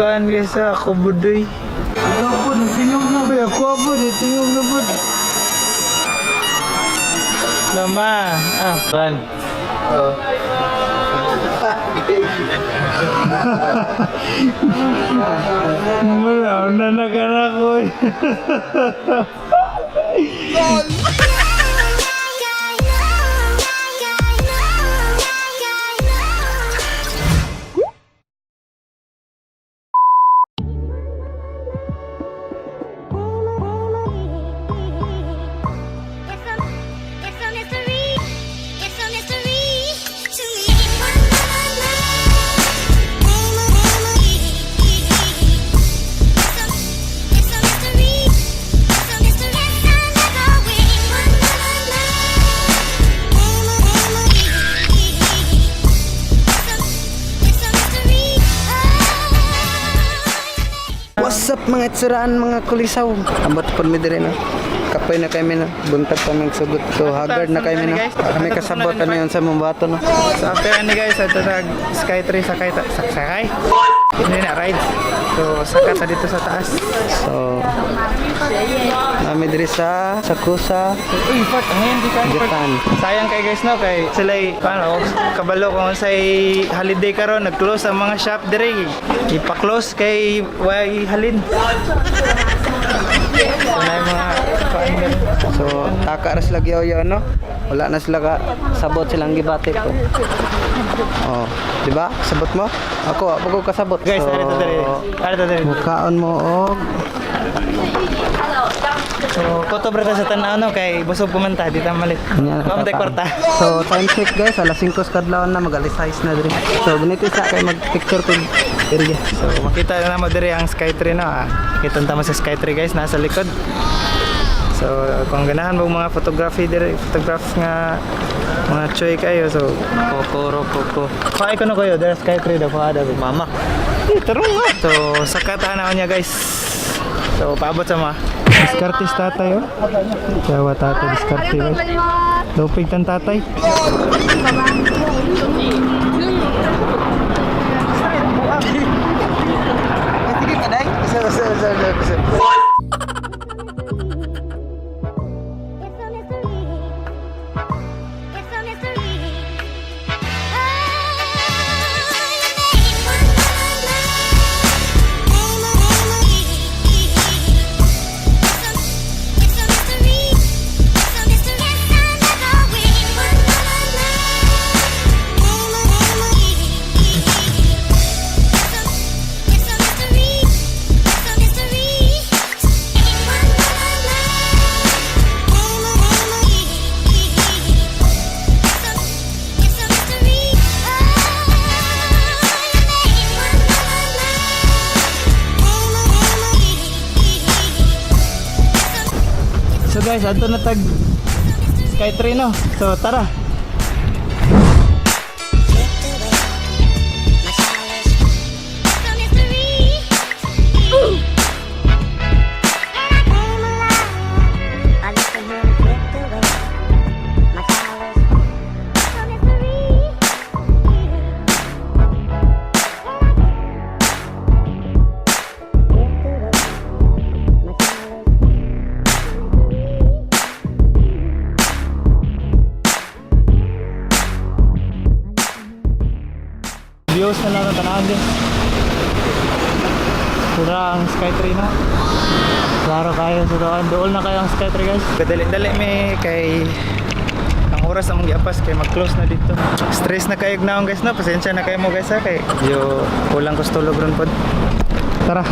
Kaan guys ako budoy. Ikaw po, nagtingog na ba? Ako po, nagtingog na po. Lama. Ah, kan. Oh. Wala na nakarakoy. It's a mystery. It's a mystery to me. It's a mystery. It's a mystery. It's a mystery. What's up mga itsuraan, mga kulisaw? Ambot po mi diri no. Kapoy na kami no. Buntag pa mig sugot. So haggard na kami no. Kami kasabot ano yun sa mambato no. So after ani guys, ato nag Skytree sakay sakay. Hindi na ride. So saka ta dito sa taas. So nami diri sa Sakusa, Uy, fuck, ngayon di ka. Japan. Sayang kay guys no kay sila paano kabalo kung say holiday karon nag-close ang mga shop dire. Ipa-close kay way halin. So na yung mga kuan ganun. So taka ra sila giyaw no. Wala na sila ka sabot silang gibati po. Oh, di ba? Sabot mo? Ako, ako ko kasabot. Guys, So, ari to dire. Ari to dire. Mukaon mo og So koto brata sa tan-aw no kay busog kumanta di ta malit. Kanya Wa man tay kwarta. So time check guys, alas 5 sa kadlawon na mag alas 6 na diri. So ganito sa kay mag-picture kog area. So makita na mo dire ang Skytree no ah. Kita ta mo sa Skytree guys nasa likod. So kung ganahan mo mga photography dire, photograph nga mga choy kayo so Kokoro koko. Kuha ko na kayo, there Skytree daw kuha daw. Mama. Eh, tarong nga. So sakata na niya guys. So paabot sa mga diskarte sa tatay oh. Jawa tatay diskarte guys. Lupig tan tatay. Sige ka dai. Isa isa isa isa. It's a mystery. It's a mystery. It's a mystery. It's a mystery. It's a mystery. It's a mystery. It's a mystery. So guys, adto na tag Skytree no. So tara. It's a mystery. And I came alive. I listen here and drift away. My child is a mystery. Views na lang ang tanawan din. Pura ang Skytree na. Klaro kayo sa doon. Dool na kayo ang Skytree guys. Dali-dali may kay ang oras among giapas kay mag-close na dito. Stress na kayo naong guys no. Pasensya na kayo mo guys ha kay yo kulang ko sa tulog ron pod. Tara.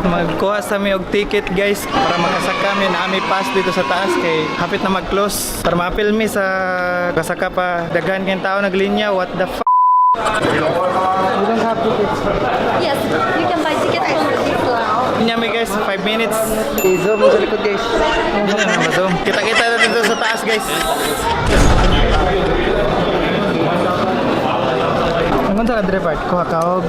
Magkuha sa mi og ticket guys para makasaka mi na ami pass dito sa taas kay hapit na mag-close. Para maapil mi sa kasaka pa daghan kayong tao naglinya. What the f***? We don't have tickets. Yes, you can buy ticket from this line. Linya mi guys, 5 minutes. I-zoom mo sa likod guys. Hindi na ma-zoom. Kita-kita na dito sa taas guys. Ang sa kadre part, kuha ka og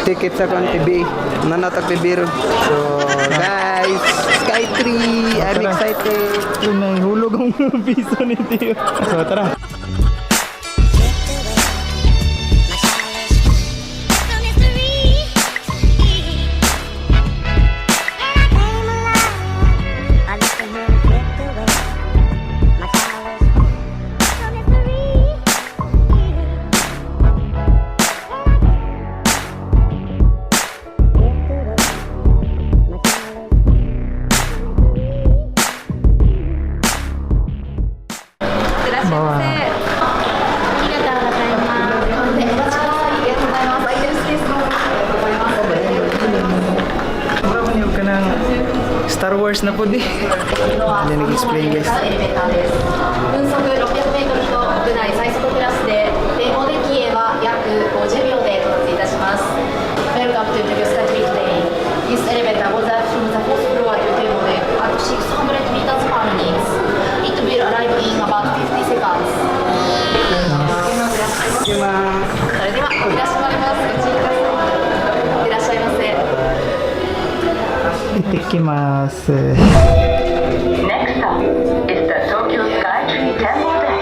Ticket sa kon PB. Nanatag PB ron. So guys, Sky Skytree! I'm excited! Yun, nahulog ang piso ni Tio. So, tara. My mystery. And I came alive. I let the wind drift away. My flowers from mystery. Drift away. My flowers. いらっしゃいませ。ありがとうございます。お待ちください。ありがとうございます。空いてるスペースの方ありがとうございます。 Mura man yung kanang Star Wars na po di. Hindi nag-explain, guys. エレベーターです。分速600メートルと国内最速クラスで、天王デッキへは約50秒で到達いたします。Welcome to Tokyo Skytree today. This elevator goes up from the fourth floor to Tenmon at 600 meters per minute. It will arrive in about 50 seconds. それでは扉閉まります。ご注意ください。いらっしゃいませ。 Itikimasu. Next stop is the Tokyo Skytree Temple Deck,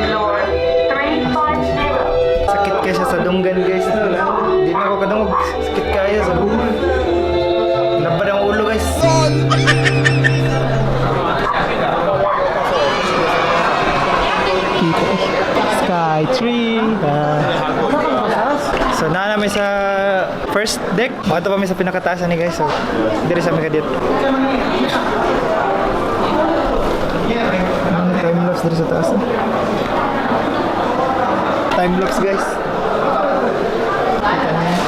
floor 350. Sakit kaya siya sa dunggan, guys. No, di na ako kadungog. Sakit kaya sa Labad ang ulo, guys. Sky Tree. So naa namin sa first deck. Mga pa mi sa pinakataas ani, guys. So diri sa mi kadit. Ano time lapse diri sa taas? Eh? Time lapse, guys. Kita niyo.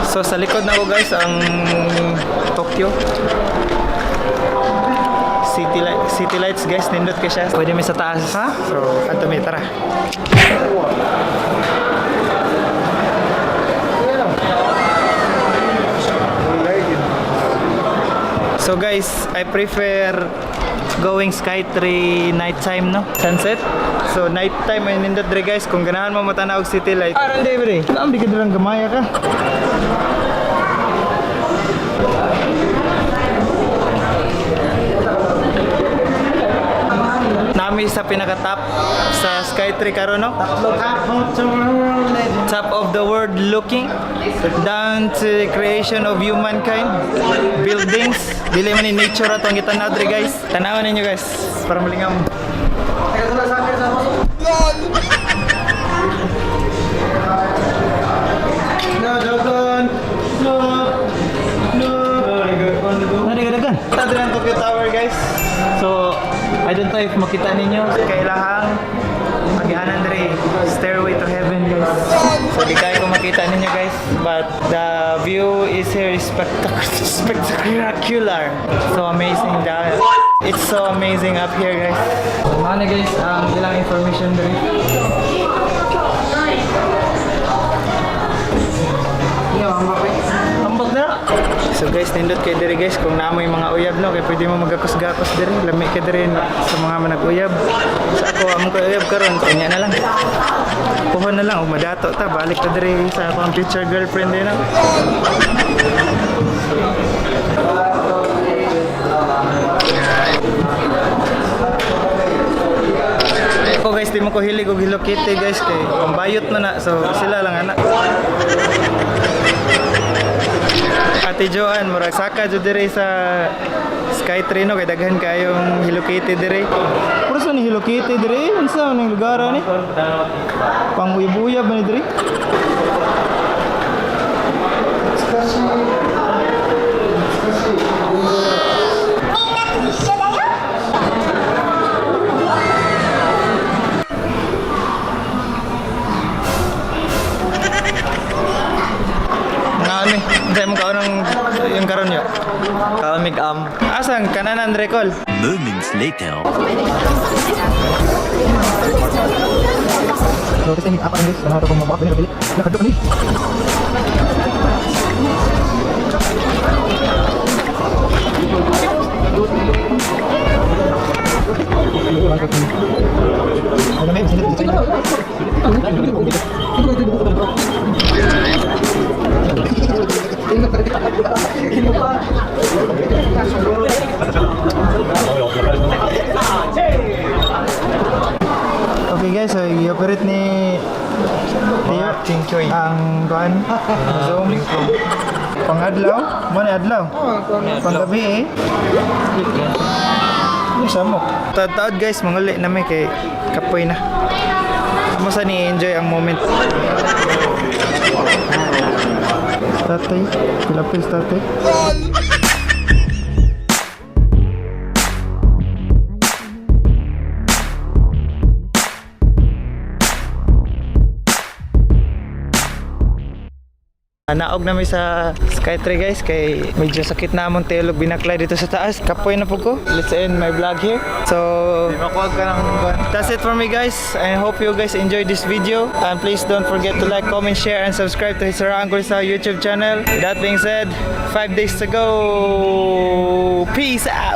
So sa likod na ko, guys, ang Tokyo City light, City lights, guys, nindot kay siya. Pwede mi sa taas. Ha? So, adto mi, tara. So guys, I prefer going Skytree nighttime, no? Sunset. So nighttime ay nindot dre, guys, kung ganahan mo matanaw og city light. Aron day bre. Naam di ka dirang gamaya ka. Nami sa pinaka-top sa Skytree karon, no? Top of the world looking down to the creation of humankind. Buildings. Dili man ni nature ato ang gitanaw dre, guys. Tanawon ninyo, guys, para malingaw mo. No, Dragon! No! No! Narigagan. Tadre ang Tokyo Tower, guys. So, I don't know if makita ninyo. Kailahang agianan dre. Stairway to Heaven, guys. So, di kayo ko makita ninyo, guys. But the view is here is spectacular. So amazing. It's so amazing up here, guys. So, mga na, guys, ang ilang information dre. Ambak na. So guys, nindot kay diri, guys, kung naamoy mga uyab, no, kay pwede mo magakos-gakos diri, lami kay diri sa mga manag-uyab. Sa ako among kay uyab karon, kanya na lang. Puhon na lang og madato ta, balik ta diri sa akong future girlfriend din, no. Ako, guys, di mo ko hilig og Hello Kitty, guys, kay pambayot na na, so sila lang ana. Ate Joanne, murag saka jud diri sa Skytree, no, kay daghan kayong Hello Kitty diri. Puro sa ni Hello Kitty diri, unsa man ang lugar ani? Pang uyab-uyab man ni diri. Nga mi, unsa imong kaon ng yung karon yo? Kaon mig am. Asan kananan recall? Moments later. So, kasi ni apa, guys, ano kung mabaka ni nakadto ni. Ano may Okay guys, so i-operate ni Tio ang kuan, Zoom. Pangadlaw, mo na adlaw. Panggabi eh. Yung samok. Taod guys, manguli na mi kay kapoy na. Amo sa ni enjoy ang moment. Tatay, pilapil tatay. Naog na mi sa Skytree guys, kay medyo sakit na among tiil ug binaklay dito sa taas. Kapoy na po ko. Let's end my vlog here. So, that's it for me guys. I hope you guys enjoyed this video. And please don't forget to like, comment, share, and subscribe to Hisarang Kulisaw YouTube channel. With that being said, 5 days to go. Peace out!